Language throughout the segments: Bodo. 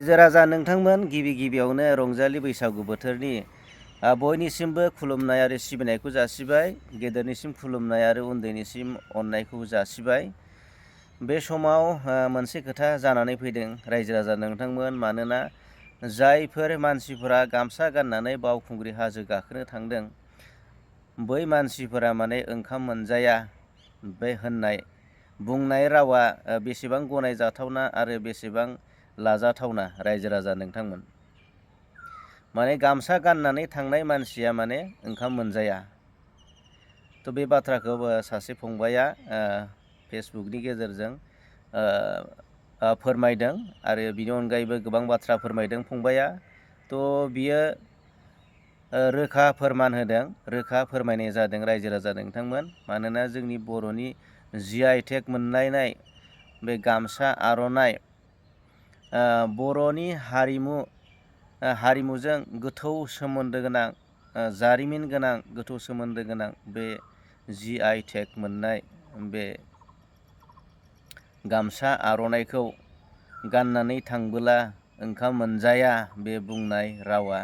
राजा नोंथांमोन गिबि गिबियावनो रंजालि बैसागु बोथोरनि बयनिसिमबो खुलुमनाय आरो सिबिनायखौ जासिबाय। गेदेरनिसिम खुलुमनाय आरो उन्दैनिसिम अननायखौ जासिबाय। बे समाव मोनसे खोथा जानानै फैदों रायजो राजा नोंथांमोन, मानोना जायफोर मानसिफोरा गामसा गाननानै बावखुंग्रि हाजो गाखोनो थांदों बै मानसिफोरा माने ओंखाम मोनजाया बे बुंनाय रावा बेसेबां गनायजाथावना आरो बेसेबां लाजाथावना रायजो राजा नोंथांमोन। माने गामसा गाननानै थांनाय मानसिया माने ओंखाम मोनजाया। थ' बे बाथ्राखौ सासे फंबाया फेसबुकनि गेजेरजों फोरमायदों आरो बिनि अनगायैबो गोबां बाथ्रा फोरमायदों फंबाया। थ' बियो रोखा फोरमान होदों, रोखा फोरमायनाय जादों रायजो राजा नोंथांमोन। मानोना जोंनि बर'नि GI टेग मोनलायनाय बे गामसा आर'नाइ बर'नि हारिमुजों गोथौ सोमोन्दो गोनां, जारिमिन गोनां, गोथौ सोमोन्दो गोनां बे GI टेग मोननाय बे गामसा आर'नाइखौ गाननानै थांबोला ओंखाम मोनजाया बे बुंनाय रावा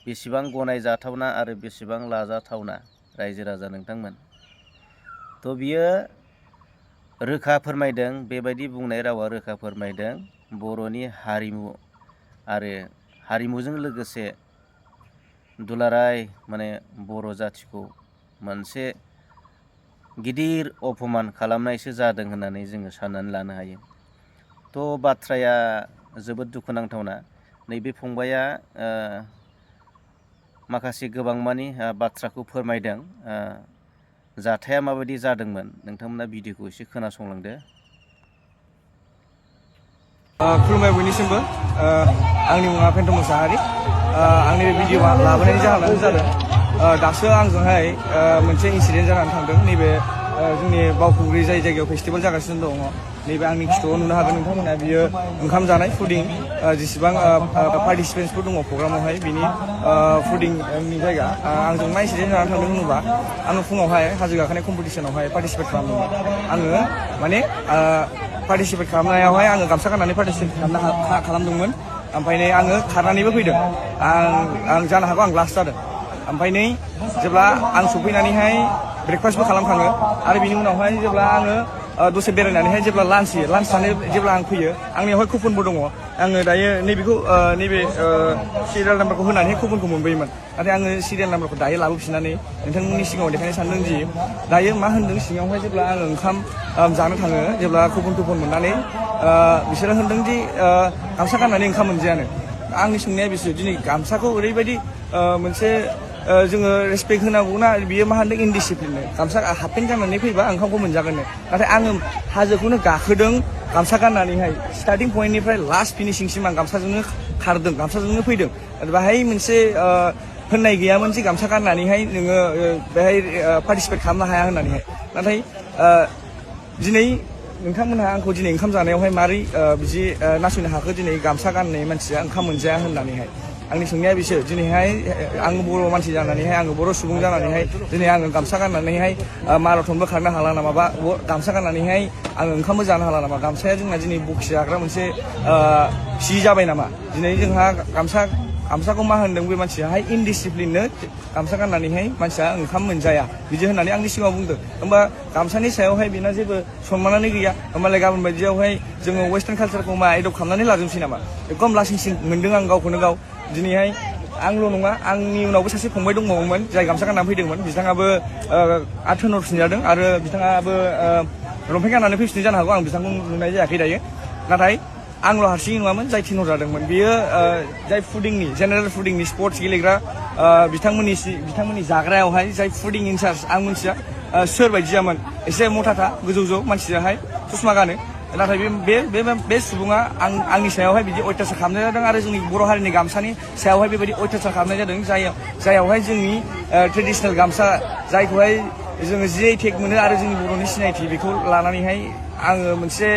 बेसेबां गनायजाथावना आरो बेसेबां लाजाथावना रायजो राजा नोंथांमोन। थ' बियो रोखा फोरमायदों, बेबायदि बुंनाय रावा रोखा फोरमायदों बर'नि हारिमु आरो हारिमुजों लोगोसे दुलाराय माने बर' जाथिखौ मोनसे गिदिर अपमान खालामनायसो जादों होननानै जोङो साननानै लानो हायो। थ' बाथ्राया जोबोद दुखुनांथावना। नैबे फंबाया माखासे गोबांमानि बाथ्राखौ फोरमायदों। जाथाया माबायदि जादोंमोन नोंथांमोना भिडिअखौ एसे खोनासंलांदो। खुलुमबाय बयनिसिमबो। आंनि मुङा फेन्टम मोसाहारि। आंनि बे भिडिअ लाबोनायनि जाहोनानो जादों दासो आंजोंहाय मोनसे इन्सिडेन्ट जानानै थांदों। नैबे जोंनि बावखुंग्रि जाय जायगायाव फेस्टिभेल जागासिनो दङ, नैबे आंनि खिथुआव नुनो हागोन नोंथांमोना। बियो ओंखाम जानाय फुडिं, जेसेबां पार्टिसिपेन्टसफोर दङ प्रग्रामावहाय बिनि फुडिंनि जायगा। आंजों मा इन्सिडेन्ट जानानै थांदों होनोबा, आङो फुङावहाय हाजो गाखोनाय कम्पिटिसनावहाय पार्टिसिपेट खालामदोंमोन। आङो माने पार्टिसिपेट खालामनायावहाय आङो गामसा गाननानै पार्टिसिपेट खालामदोंमोन। ओमफ्राय नै आङो खारनानैबो फैदों। आं जानो हागौ आं लास्ट जादों। ओमफ्राय नै जेब्ला आं सफैनानैहाय ब्रेकफास्टबो खालामखाङो आरो बिनि उनावहाय जेब्ला आङो दसे बेरायनानैहाय जेब्ला लान्च जानो जेब्ला आं फैयो, आंनियावहाय कुपनबो दङ। आङो दायो नैबेखौ नैबे सिरियाल नाम्बारखौ होनानै कुपनखौ मोनबोयोमोन। नाथाय आङो सिरियाल नाम्बारखौ दायो लाबोफिननानै नोंथांमोननि सिगाङाव देखायनो सानदों दि दायो मा होनदों सिङावहाय जेब्ला आङो ओंखाम जानो थाङो, जेब्ला कुपन मोननानै बिसोरो होनदों दि गामसा गाननानै ओंखाम मोनजायानो। आंनि सोंनाया बिसोर दिनै गामसाखौ ओरैबायदि मोनसे जोङो रेसपेक्ट होनांगौना, बियो मा होनदों इनडिसिप्लिन। गामसा हाफपेन्ट गाननानै फैबा ओंखामखौ मोनजागोननो। नाथाय आङो हाजोखौनो गाखोदों गामसा गाननानैहाय। स्टार्टिं पइन्टनिफ्राय लास्ट फिनिशिंसिम आं गामसाजोंनो खारदों, गामसाजोंनो फैदों। बाहाय मोनसे होननाय गैयामोन जे गामसा गाननानैहाय नोङो बेहाय पार्टिसिपेट खालामनो हाया होननानैहाय। नाथाय दिनै नोंथांमोनहा आंखौ दिनै ओंखाम जानायावहाय मारै बिदि नासयनो हाखो, दिनै गामसा गाननाय मानसिया ओंखाम मोनजाया होननानैहाय। आंनि सोंनाया बिसोर दिनैहाय आङो बर' मानसि जानानैहाय, आङो बर' सुबुं जानानैहाय दिनै आङो गामसा गाननानैहाय माराथनबो खारनो हाला नामा, बा गामसा गाननानैहाय आङो ओंखामबो जानो हाला नामा? गामसाया जोंना दिनै बखि जाग्रा मोनसे सि जाबाय नामा? दिनै जोंहा गामसाखौ मा होनदों बे मानसियाहाय इनडिसिप्लिननो गामसा गाननानैहाय मानसिया ओंखाम मोनजाया बिदि होननानै आंनि सिगाङाव बुंदों। होमबा गामसानि सायावहाय बेना जेबो सनमानानो गैया। होमबालाय गाबोन बायदियावहाय जोङो वेस्टार्न कालसारखौ मा एडप्ट खालामनानै लाजोबसै नामा? एकदम लासिंसिं मोनदों आं गावखौनो गाव। दिनैहाय आंल' नङा, आंनि उनावबो सासे फंबाय दंबावोमोन जाय गामसा गाननानै फैदोंमोन। बिथाङाबो थोनहरफिनजादों आरो बिथाङाबो लंपेन्ट गाननानै फैफिनदों जानो हागौ। आं बिथांखौ नुनाय जायाखै दायो। नाथाय आंल' हारसिङै नङामोन जाय थिनहरजादोंमोन। बियो जाय फुडिंनि, जेनेरेल फुडिंनि स्पर्ट्स गेलेग्रा बिथांमोननि जाग्रायावहाय जाय फुडिं इनचार्ज, आं मिथिया सोरबायदियामोन। एसे मथाथा गोजौ मानसियाहाय ससमा गानो। नाथाय बे सुबुङा आंनि सायावहाय बिदि अयथासार खालामनाय जादों आरो जोंनि बर' हारिनि गामसानि सायावहाय बेबायदि अयथासार खालामनाय जादों। जायावहाय जोंनि ट्रेडिसनेल गामसा, जायखौहाय जोङो GI टेग मोनो आरो जोंनि बर'नि सिनायथि, बेखौ लानानैहाय आङो मोनसे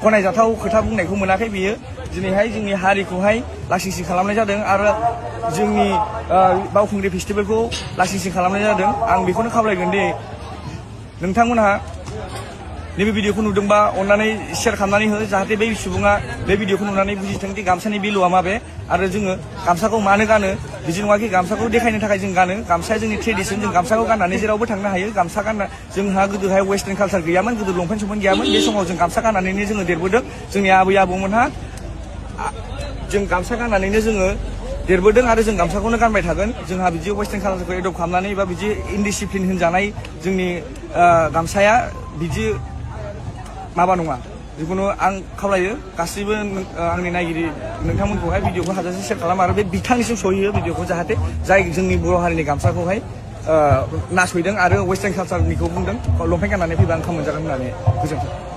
गनायजाथाव खोथा बुंनायखौ मोनाखै। बियो दिनैहाय जोंनि हारिखौहाय लासिंसिं खालामनाय जादों आरो जोंनि बावखुंग्रि फेस्टिभेलखौ लासिंसिं खालामनाय जादों। आं बेखौनो खावलायगोन दि नोंथांमोनहा नैबे भिडिअखौ नुदोंबा अननानै शेयार खालामनानै हो जाहाथे बै सुबुङा बे भिडिअखौ नुनानै बुजिथों दि गामसानि भेलुआ माबे आरो जोङो गामसाखौ मानो गानो बिदि नङाखि गामसाखौ देखायनो थाखाय जों गानो गामसाया जोंनि ट्रेडिसन जों गामसाखौ गाननानै जेरावबो थांनो हायो गामसा गानना जोंहा गोदोहाय वेस्टार्न कालचार गैयामोन गोदो लंपेन्ट समपेन्ट गैयामोन बे समाव जों गामसा गाननानैनो जोङो देरबोदों जोंनि आबै आबौमोनहा जों गामसा गाननानैनो जोङो देरबोदों आरो जों गामसाखौनो गानबाय थागोन जोंहा बिदि वेस्टार्न कालचारखौ एडप्ट खालामनानै बा बिदि इनडिसिप्लिन होनजानाय जोंनि गामसाया बिदि माबा नङा जिखुनु आं खावलायो गासैबो आंनि नायगिरि नोंथांमोनखौहाय भिडिअखौ हाजासे शेयार खालाम आरो बे बिथांनिसिम सहैयो भिडिअखौ जाहाथे जाय जोंनि बर' हारिनि गामसाखौहाय नासयदों आरो वेस्टार्न कालचारनिखौ बुंदों लंपेन्ट गाननानै फैबा ओंखाम मोनजागोन होननानै गोजोन्थों